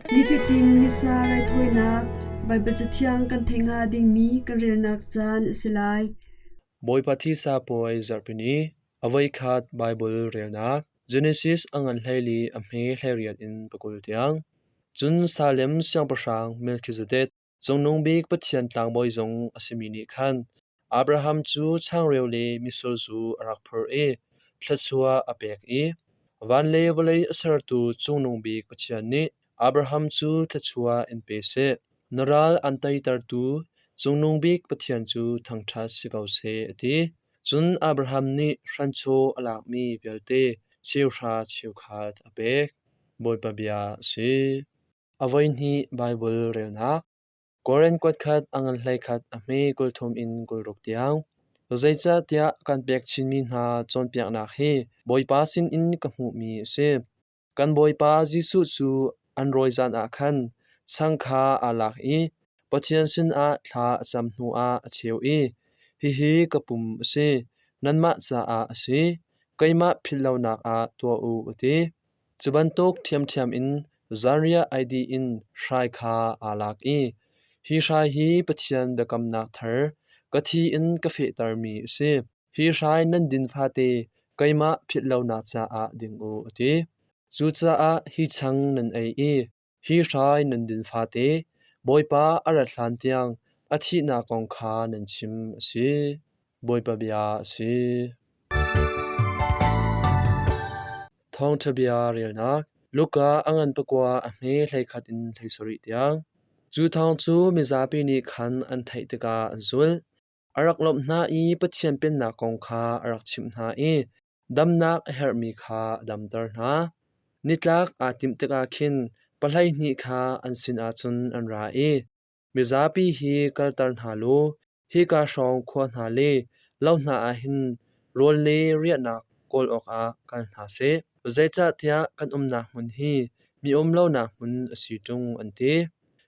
Nifatin Missa raithawinak Baibal Cathiang kan theih hnga dingmi kan relnak caan a si lai. Bawipa thisa puai zarhpini a voikhat Baibal relnak Genesis a ngan 14 a hme 18 in 20 tiang. Cun Salem siangpahrang Melchizedek Cungnung Bik Pathian tlangbawi zong a simi nih khan Abraham cu changreu le mitsur zu a rak phurh i thluachuah a pek i van le vawlei a sertu Cungnung Bik Pathian nih Abraham cu thluachuah in pe seh. Na ral an teitertu Cungnung Bik Pathian cu thangṭhat si ko seh, a ti. Cun Abraham nih hranchaw a lakmi vialte cheuhra cheukhat a pek. Bawipa bia a si. A voihnih Baibal relnak Korin kuatkhat a ngan 11 a hme 30 in 60 tiang. Zeicahtiah kan pek chinmi hna cawnpiaknak hi Bawipa sinin ka hmuhmi a si. Kan Bawipa Jesuh cu an rawi zan ah khan chang kha aa lak i Pathian sinah thla a cam hnuah a cheu i, “Hihi ka pum a si, nanmah caah a si. Keimah philh lonak ah tuah u,” a ti. Cu bantuk ṭhiamṭhiam in zanriah ei dih in hrai kha aa lak i, “Hi hrai hi Pathian biakamnak thar, ka thi in ka fehtermi a si. Hi hrai nan din fate keimah philh lonak caah ding u,” a ti. Cucaah hi chang nan ei i hi hrai nan din fate Bawipa a rat hlan tiang a thihnak kong kha nan chim a si. Bawipa bia a si. Thawngṭha bia relnak Luka a ngan pakua a hme 11 in 17 tiang. Cu thawng cu mizapi nih khan an theih tikah an zulh. A rak lawmh hna i Pathian Pennak kong kha a rak chimh hna i damnak a herhmi kha a damter hna. Nitlak aa timh tikah khin pahleihnih kha an sinah cun an ra i, Mizapi hi kalter hna law hika hrawng khua hna le lo hna ah hin rawl le riahnak kawl awkah kal hna seh. Zeicahtiah kan umnak hmun hi mi um lonak hmun a si ṭung, an ti.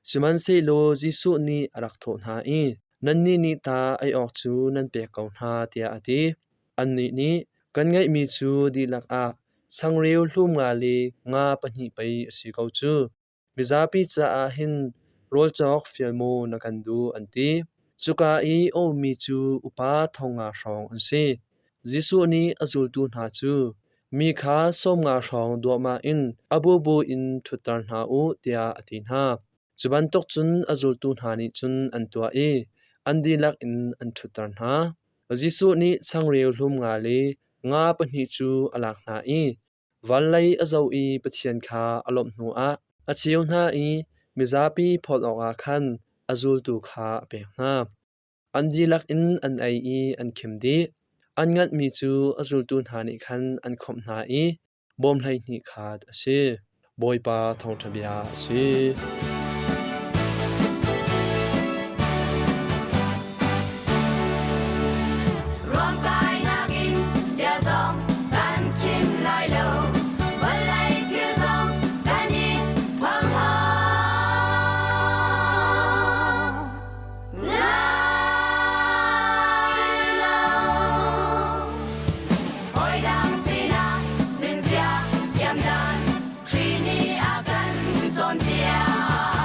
Sihmanhsehlaw Jesuh nih a rak thawh hna i, Nannih nih ta ei awk cu nan pek ko hna, tiah a ti. Annih nih, Kan ngeihmi cu dihlak ah changreu hlum nga le nga pahnih pei a si ko cu. Mizapi caah hin rawl cawk fial maw na kan duh, an ti. Cuka i a ummi cu upa thong nga hrawng an si. Jesuh nih a zultu hna cu, Mi kha sawm nga hrawng duahmah in a bubu in ṭhutter hna u, tiah a ti hna. Cu bantuk cun a zultu hna nih cun an tuah i an dihlak in an ṭhutter hna. Jesuh nih changreu hlum nga le nga pahnih cu a lak hna i van lei a zoh i Pathian kha a lawmh hnuah a cheu hna i mizapi phawt awkah khan a zultu kha a pek hna. An dihlak in an ei i an khim dih. An nganhmi cu a zultu hna nih khan an khawmh hna i bawm 12 khat a si. Bawipa thawngṭha bia a si. Ruamkainak in bia zong kan chim lai lo. Vawlei thil zong kan i thuamhlo. Lai lo. Hawidang sinah nunzia thiam dan Khrih nih a kan cawnpiak.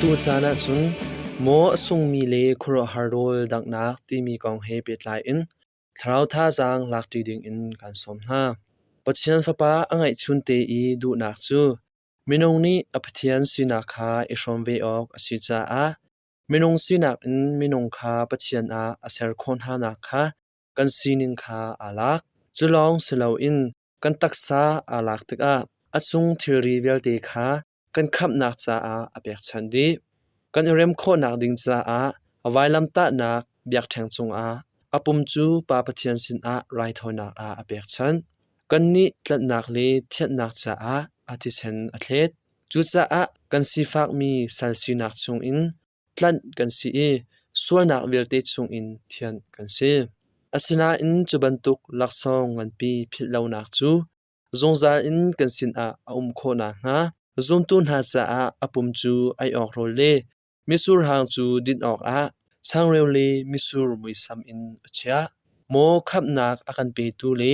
Atu caan ahcun maw a sungmi le khuaruahhar rawl danghnak timi kong he pehtlai in thlarau thazaang lakṭi dingin kan sawm hna. Pathian Fapa a ngeihchunte i duhnak cu minung nih a Pathian sinak kha i hrawm ve awk a si caah minung sinak in minung kha Pathian ah a ser khawh hnanak kha kan sining kha aa lak. Cu lawng si loin kan taksa aa lak tikah a chung thilri vialte kha kan khamhnak caah a pekchanh dih. Kan i rem khawhnak ding caah vailamtahnak biakṭheng cungah a pum cu Pa Pathian sinah raithawinak ah a pekchanh. Kannih tlanhnak le thianhnak caah a thisen a thlet. Cucaah kan sifakmi sal sinak chungin tlanh kan si i sualnak vialte chungin thianh kan si. Asinain cu bantuk laksawng nganpi philh lonak cu zungzal in kan sinah a um khawh nakhnga zumtu hna caah a pum cu ei awk rawl le mitsur hang cu din awkah changreu le mitsur muisam in a chiah. Maw khamhnak a kan petu le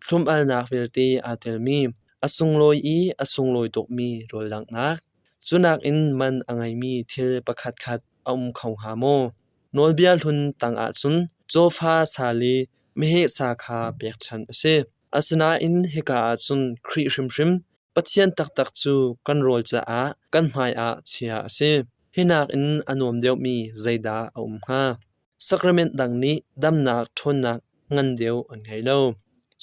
thlum-alnak vialte aa telmi a sunglawi i a sunglawi tukmi rawl langhnak, cu nakin man a ngeimi thil pakhatkhat a um kho hnga maw? Nawlbia hlun tangah cun cawfa sa le meheh sa kha pekchanh a si. Asinain hika ah cun Khrih hrimhrim Pathian taktak cu kan rawl caah kan hmaiah chia a si. Hi nakin a nuam deuhmi zeidah a um hnga? Sacrament dang nih damnak ṭhawnnak ngan deuh an ngei lo.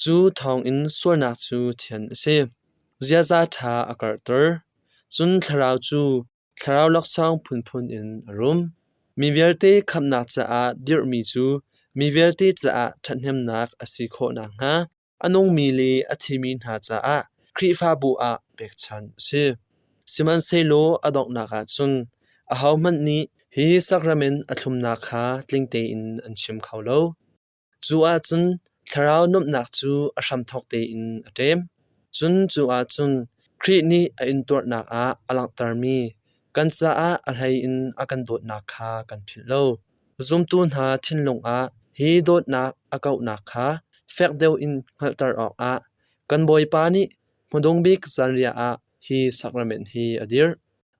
Cu thawngin sualnak cu thian a si. Ziaza ṭha a karhter. Cun thlarau cu thlarau laksawng phunphun in a rum. Mi vialte khamhnak caah dirhmi cu mi vialte caah ṭhathnemnak a si khawh nakhnga a nungmi le a thimi hna caah Khrihfabu ah pekchanh a si. Sihmanhsehlaw a donghnak ah cun ahohmanh nih hi sacrament a thlumnak kha tling tein an chim kho lo. Cu ahcun thlarau nuamhnak cu a hramthawk tein a ṭem. Cun cu ahcun Khrih nih a intuarnak ah a langhtermi kan caah a hleiin a kan dawtnak kha kan philh lo. Zumtu hna thinlung ah hi dawtnak a kauhnak kha fek deuh in hngalhter awkah kan Bawipa nih hmadung bik zanriah ah hi sacrament hi a dirh.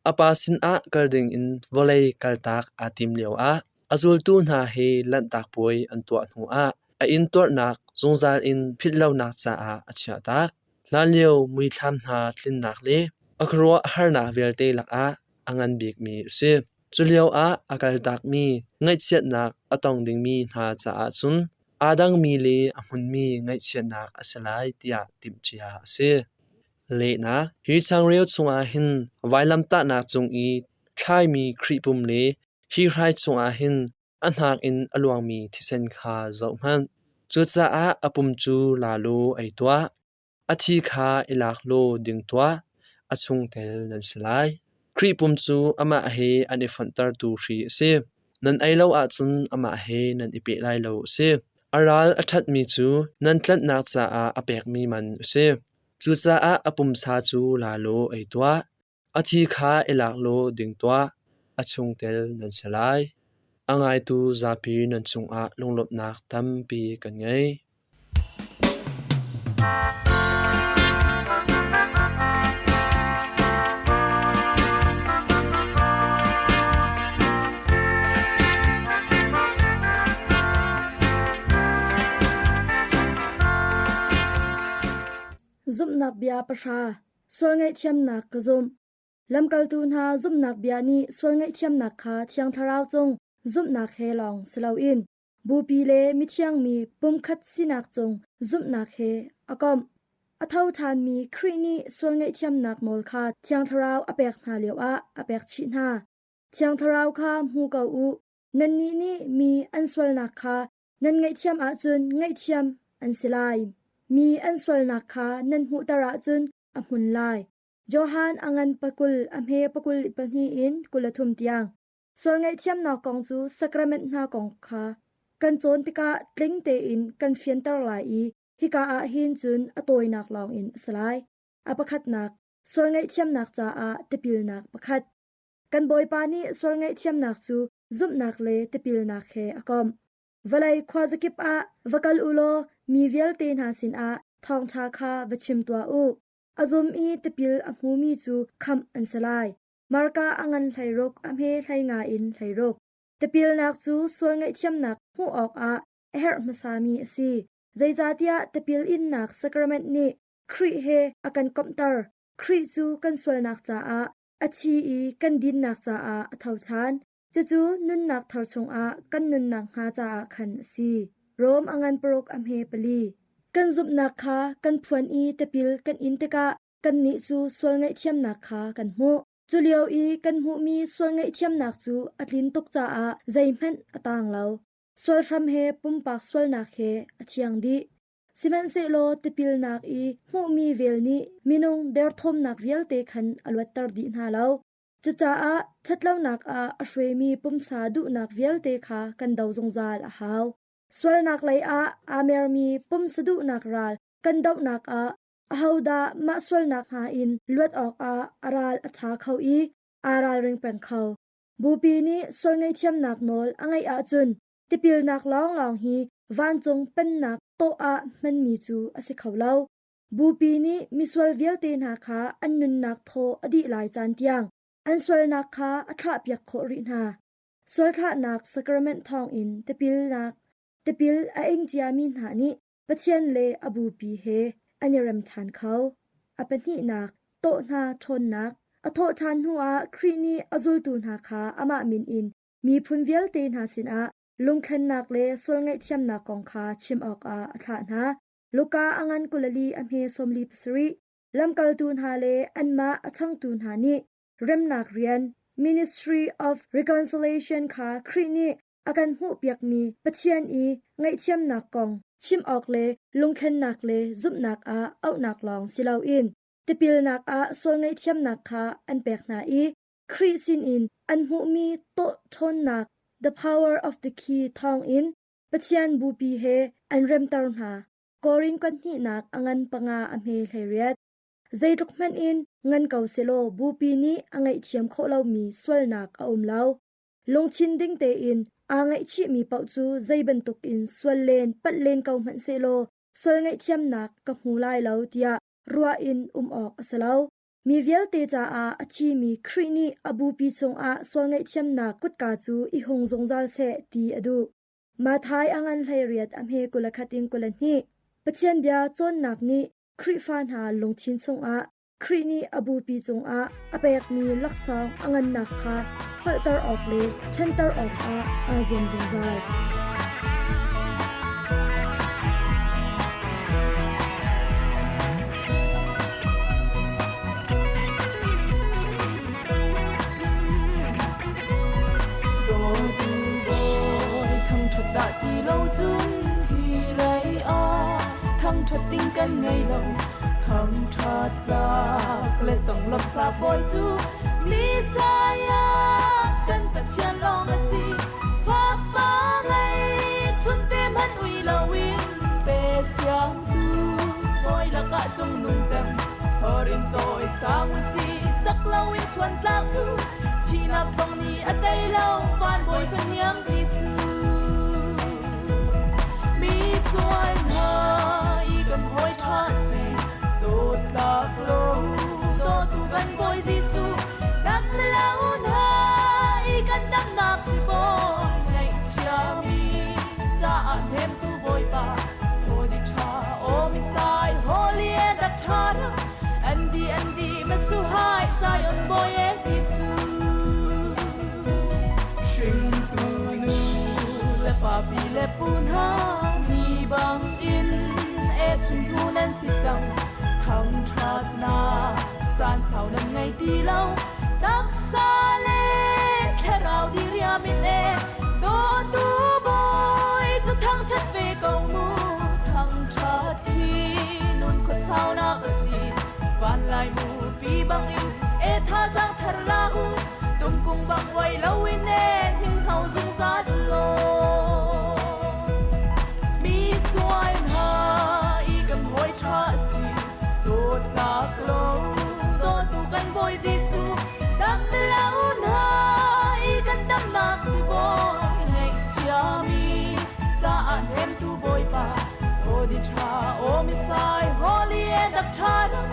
A pa sinah kal dingin vawlei kaltak aa tim lioah a zultu hna he Lanhtak Puai an tuah hnuah a intuarnak zungzal in philhlonak caah a chiahtak. Hlanlio muithlam hna tlinnak le a khuaruahharnak vialte lakah a ngan bikmi a si. Culioah a kaltakmi ngaihchiatnak a tong dingmi hna caah cun aa dangmi le a hmunmi ngaihchiatnak a si lai tiah timhcia a si. Lehnak Hi changreu chungah hin vailamtahnak cung i thlaimi Khrih pum le hi hrai chungah hin a hnak in a luangmi thisen kha zohhmanh. Cucaah a pum cu la law ei tuah. A thi kha i lak law ding tuah, a chungtel nan si lai. Khrih pum cu amah he an i fonhtertu hri a si. Nan ei lo ahcun amah he nan i peh lai lo a si. A ral a ṭhatmi cu nan tlanhnak caah a pekmi man a si. Cucaah a pumsa cu la law ei tuah, a thi kha i lak law ding tuah, a chungtel nan si lai. A ngaitu zapi nan cungah lunglawmhnak tampi kan ngei. Zumhnak bia pahra, sual ngaihthiamnak ka zumh. Lamkaltu hna zumhnak bia nih sual ngaihthiamnak kha Thiang Thlarau cung zumhnak he lawng si loin Bupi le mithiang mi pumkhat sinak cung zumhnak he a komh. A tho ṭhanmi Khrih nih sual ngaihthiamnak nawl kha Thiang Thlarau a pek hna lioah a pek chih hna. Thiang Thlarau kha hmu ko u. Nannih nih mi an sualnak kha nan ngaihthiam ahcun ngaihthiam an si lai. Mi an sualnak kha nan hmuhter ahcun a hmun lai. Johan a ngan pakul a hme pakul i pahnih in 23 tiang. Sual ngaihthiamnak kong cu sacrament hna kong kha kan cawn tikah tling tein kan fianter lai i hika ah hin cun a tawinak lawngin a si lai. A pakhatnak, sual ngaihthiamnak caah tipilnak pakhat. Kan Bawipa nih sual ngaihthiamnak cu zumhnak le tipilnak he a komh. Vawlei khuazakip ah va kal u law mi vialte hna sinah thawngṭha kha va chim tuah u. A zum i tipil a hmumi cu khamh an si lai. Marka a ngan 16 a hme 15 in 16. Tipilnak cu sual ngaihthiamnak hmuh awkah a herh hmasami a si. Zeicahtiah tipil innak sacrament nih Khrih he a kan komhter. Khrih cu kan sualnak caah a thi i kan dinnak caah a tho ṭhan. Cucu nunnak thar chungah kan nunnak hnga caah khan a si. Rom a ngan paruk a hme pali. Kan zumhnak kha kan phuan i tipil kan in tikah kannih cu sual ngaihthiamnak kha kan hmuh. Cu lio i kan hmuhmi sual ngaihthiamnak cu a tlin tuk caah zeihmanh a taang lo. Sual hram he pumpak sualnak he a thiang dih. Sihmanhsehlaw tipilnak i hmuhmi vel nih minung derthawmnak vialte khan a luatter dih hna lo. Cucaah ṭhatlonak ah a hruaimi pumsa duhnak vialte kha kan do zungzal a hau. Sualnak lei ah aa mermi pumsa duhnak ral kan dohnak ah ahodah mah sualnak hna in luat awkah a ral a ṭha kho i aa ralring peng kho? Bupi nih sual ngaihthiamnak nawl a ngeih ahcun tipilnak lawnglawng hi vancung pennak tawh ah hmanmi cu a si kho lo. Bupi nih misual vialte hna kha an nunnak thaw a dih lai caan tiang an sualnak kha a thlahpiak khawh rih hna. Sualthlahnak sacrament thawngin tipilnak tipil a ing ciami hna nih Pathian le a bupi he an i rem ṭhan kho. A pahnihnak, tawh hna ṭhawnnak. A thawh ṭhan hnuah Khrih nih a zultu hna kha amah min in miphun vialte hna sinah lungthlennak le sual ngaihthiamnak kong kha chim awkah a thlah hna. Luka a ngan 24 a hme 47. Lamkaltu hna le anmah a changtu hna nih remnak rian Ministry of Reconciliation kha Khrih nih a kan hmuhpiakmi Pathian i ngaihthiamnak kong chim awk le lungthlennak le zumhnak ah auhnak lawng si loin tipilnak ah sual ngaihthiamnak kha an pek hna i Khrih sinin an hmuhmi tawh ṭhawnnak the power of the key thawngin Pathian bupi he an remter hna. Korin kuathnihnak a ngan panga a hme 18. Zeitluk hmanh in ngan ko selaw bupi nih a ngaihthiam khawh lomi sualnak a um lo. Lungthin ding tein aa ngaihchihmi paoh cu zei bantukin sual len palh len ko hmanh sehlaw sual ngaihthiamnak ka hmu lai lo tiah ruah in um awk a si lo. Mi vialte caah a thimi Khrih nih a bupi chungah sual ngaihthiamnak kutka cu i hung zungzal seh ti a duh. Matthai a ngan 18 a hme 21 in 22. Pathian bia cawnnak nih Khrihfa hna lungthin chungah Khrih nih a bupi cungah a pekmi laksawng a ngannak kha hngalhter awk le ṭhanter awkah aa zuam zungzal. Dawtu bawi thangṭhat dah ti lo cun hi lei ah thangṭhat ding kan ngei lo. Thangṭhat tlak le conglawmh tlak bawi cu Messiah kan Pathian lawng a si. Fakpa ngei chunte hmanh ui loin pe siangtu bawi lakah cungnung cem horin cawi sang usih zak loin chuan tlak cu thihnak zong nih a tei lo van bawi fahniang Jesuh. Mi sual hna i kan hawi ṭha si dawtlak lo dawtu kan Bawi Jesuh dam lo hna i kan damnak si bawi ngaihchiami caah hnemtu Bawipa Hodi ṭha aw misai holy e dak ṭha Andy Andy masuhai Zion boy e Jesuh Hringtu nu le pa pi le pu hna ni bang in e chun hnu nan si cang thangṭhatnak caan sau nan ngei ti lo taksa le thlarau diriam in e dawtu bawi cu thangṭhat ve ko mu thangṭhat hi nun khuasaunak a si van lai mu pi bang in e thazaang thar la u tumkung bang uai lo in e hninghno zungzal law mi sual hna i kan hawi ṭha a si dawtlak lo dawtu kan Bawi Jesuh dam lo hna i kan damnak si bawi ngaihchiami caah hnemtu Bawipa Hodi ṭha aw misai holy e dak ṭha ram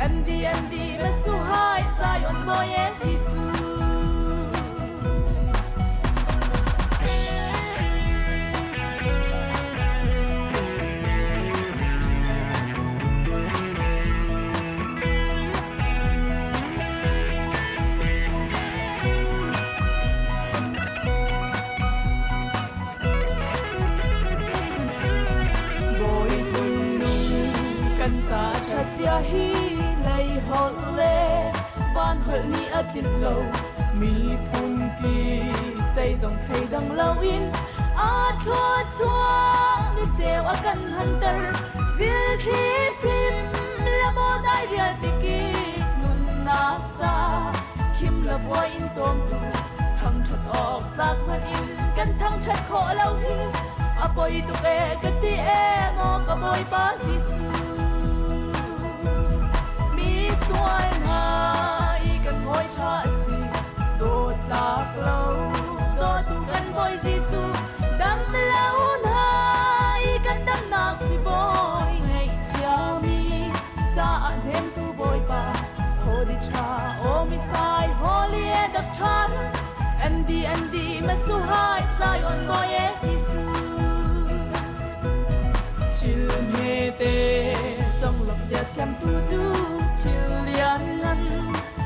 Andy Andy masuhai Zion boy e Jesuh. That zia hi lei holh le van holh nih a tlinh lo. Miphun kip zeizong thleidang loin aa thluachuah ni ceu a kan hanter. Zilthli fim le maw dai rial tikik nunnak ca khim la vuai in cawmtu thangṭhat awk tlak hmanh in kan thangṭhat khawh lo hi a poi tuk e ka ti e maw ka Bawipa Jesuh. Mi sual hna i kan hawi ṭha a si dawtlak lo dawtu kan Bawi Jesuh dam lo hna i kan damnak si bawi ngaihchiami caah hnemtu Bawipa Holy ṭha aw misai holy e dak ṭha Andy Andy masuhai Zion boy e Jesuh Thil hmete conglawmh zia thiamtu cu thil lianngan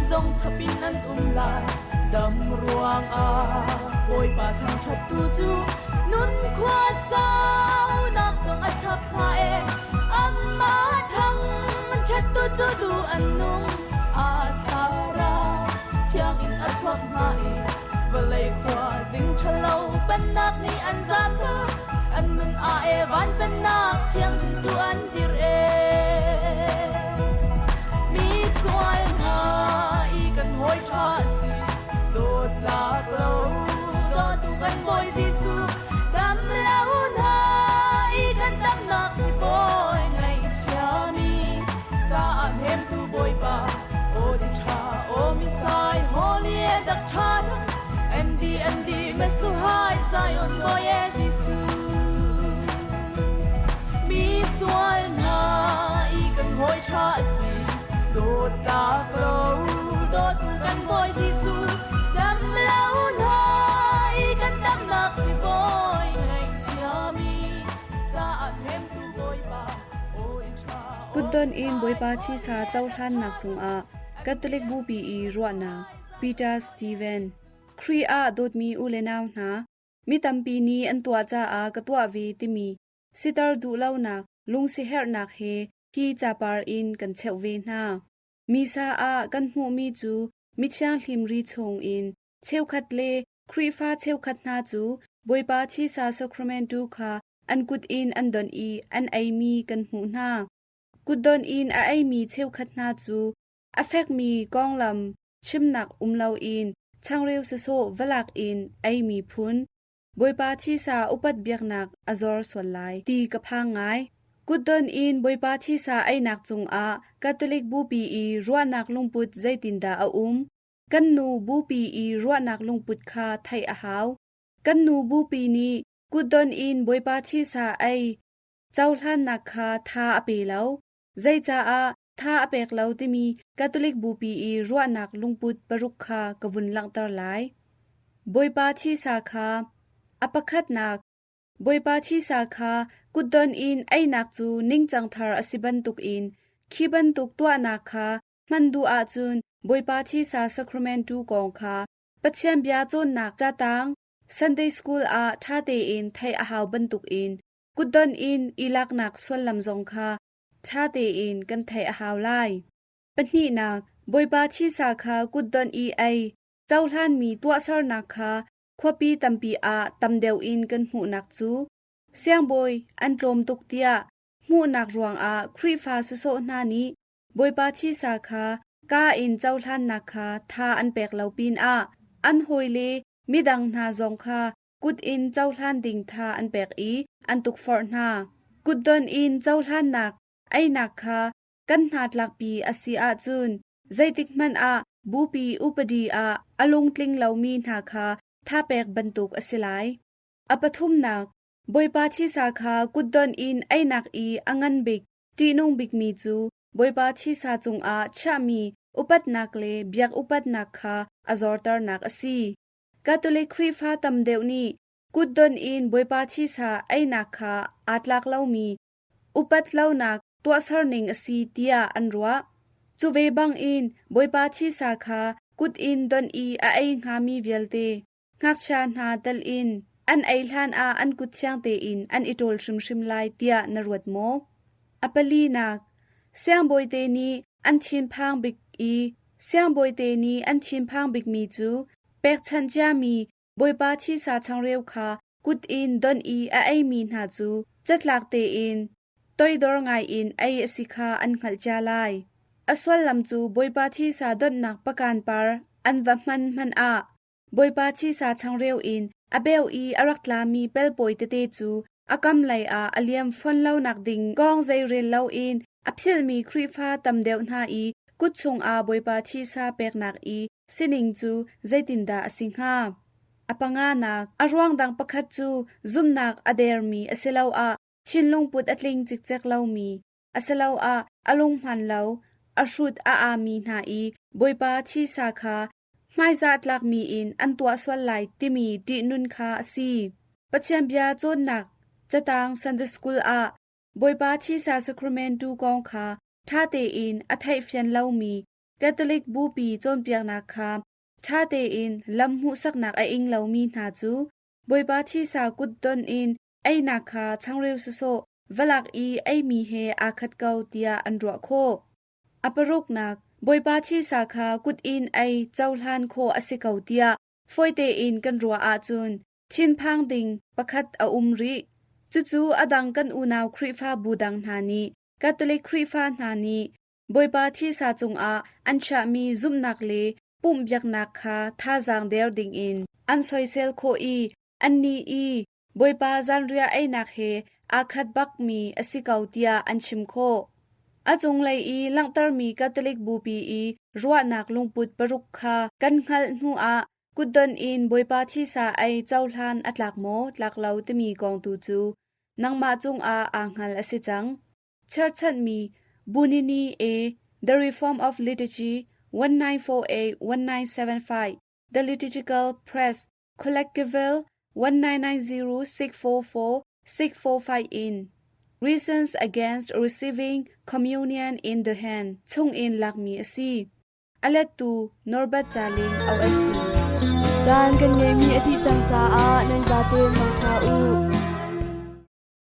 zong chap in an um lai. Dam ruangah Bawipa thangṭhattu cu nun khua saunak zong a chap hna e. Amah thangṭhattu cu duh an nung, aa thlarau thiang in a thuamh hna i vawlei khua zing ṭhalo pennak nih an zamter. An nun ah e van pennak thianghlim cu an dir e. Mi sual hna i kan hawi ṭha a si, dawtlak lo dawtu kan Bawi Jesuh dam lo hna i kan damnak si bawi ngaihchiami caah hnemtu Bawipa aw di ṭha aw misai holy e dak ṭha MD MD Mesuhai Zion Bawi e Jesuh mi sual hna i kan hawi ṭha a si dawtlak lo dawtu kan Bawi Jesuh dam lo hna i kan damnak si bawi ngaihchiami caah hnemtu Bawipa aw ṭha Kutdon in Bawipa thisa cohlannak cungah Catholic Bupi i ruahnak Peter Steven Khrih ah dawtmi u le nau hna, mi tampi nih an tuah caah ka tuah ve timi siter duh lonak lungsiherhnak he hi capar in kan cheuh ve hna. Misa ah kan hmuhmi cu mithianghlim ri chung in cheukhat le Khrihfa cheukhat hna cu Bawipa thisa sacrament tu kha an kut in an donh i an eimi kan hmuh hna. Kutdonh in a eimi cheukhat hna cu a fekmi konglam chimnak um loin changreu sawsawh va lak in eimi phun, Bawipa thisa upat biaknak a zor sual lai ti ka phang ngai. Kutdon in Bawipa thisa einak cungah Catholic Bupi i ruahnak lungput zeitindah a um? Kan nu Bupi i ruahnak lungput kha theih a hau. Kan nu Bupi nih kutdon in Bawipa thisa ei cohlannak kha tha a pe lo. Zeicaah tha a pek lo timi Catholic Bupi i ruahnak lungput paruk kha ka vun langhter lai. Bawipa thisa kha a pakhatnak Bawipa thisa kha kutdon in einak cu ningcang thar a si bantukin khi bantuk tuahnak kha hman duh ahcun Bawipa thisa sacrament tu kong kha Pathian bia cawnnak catang Sunday School ah ṭha tein theih a hau bantukin kutdon in i laknak sullam zong kha ṭha tein kan theih a hau lai. Pahnihnak, Bawipa thisa kha kutdonh i ei, cohlanmi tuahsernak kha khuapi tampi ah tam deuh in kan hmuhnak cu siangbawi an tlawm tuk tiah hmuhnak ruangah Khrihfa sawsawh hna nih Bawipa thisa kha kaa in cohlannak kha tha an pek lo pinah an hawile midang hna zong kha kut in cohlan ding tha an pek i an tukforh hna. Kutdon in cohlannak einak kha kan hna tlakpi a si ahcun zeitikhmanh ah bupi upadi ah a lungtling lomi hna kha thapek bantuk a si lai. A pathumnak, Bawipa thisa kha kutdon in einak i a ngan bik, ṭihnung bikmi cu Bawipa thisa cungah chiahmi upatnak le biak upatnak kha a zorternak a si. Catholic Khrihfa tam deuh nih kutdon in Bawipa thisa einak kha aa tlak lomi upat lonak tuahserning a si tiah an ruah. Cu ve bangin Bawipa thisa kha kut in don i a ei hngami vialte, ngakchia hna tel in an ei hlan ah an kut thiang tein an i ṭawl hrimhrim lai tiah na ruat maw? A palinak, Siangbawite nih an thinphang bik i siangbawite nih an thinphang bikmi cu pekchanh ciami Bawipa thisa changreu kha kut in donh i a eimi hna cu catlak tein toidor ngaiin ei a si kha an hngalh cia lai. A sullam cu Bawipa thisa donhnak pakan par an va hman hmanh ah Bawipa thisa changreu in a beu i a rak tlami pelpawi tete cu a kam lei ah a liam fawn lonak ding kong zeirel loin a philhmi Khrihfa tam deuh hna i kut chungah Bawipa thisa peknak i sining cu zeitindah a si hnga? A panganak, a ruang dang pakhat cu zumhnak a dermi asiloah thinlungput a tling cikcek lomi asiloah a lung hmaan lo, a hrut a aami hna i Bawipa thisa kha hmaizah tlakmi in an tuah sual lai timi ṭihnun kha a si. Pathian bia cawnnak catang Sunday School ah Bawipa thisa sacrament tu kong kha ṭha tein a theihfian lomi Catholic Bupi cawnpiaknak kha ṭha tein lam hmuhsaknak a ing lomi hna cu Bawipa thisa kutdon in einak kha changreu sawsawh va lak i eimi he aa khat ko tiah an ruah khawh. A paruknak, Bawipa thisa kha kut in ei cohlan khawh a si ko tiah fawi tein kan ruah ahcun thinphang ding pakhat a um rih. Cucu a dang kan unau Khrihfabu dang hna nih Catholic Khrihfa hna nih Bawipa thisa cungah an chiahmi zumhnak le pumhbiaknak kha thazaang der dingin an soisel khawh i annih i Bawipa zanriah einak he aa khat bakmi a si ko tiah an chim khawh. A cunglei i langhtermi Catholic Bupi i ruahnak lungput paruk kha kan hngalh hnuah kutdon in Bawipa thisa ei cohlan a tlak maw tlak lo timi kong tu cu nangmah cungah aa hngal a si cang. Cherhchanhmi Bunini A The Reform of Liturgy 1948-1975 The Liturgical Press Collectiveville 1990-644-645 in Reasons Against Receiving Communion in the Hand chungin lakmi a si. A lettu Norbert Caling OSC. Caan kan ngeihmi a dih cang caah nan zate mangṭha u.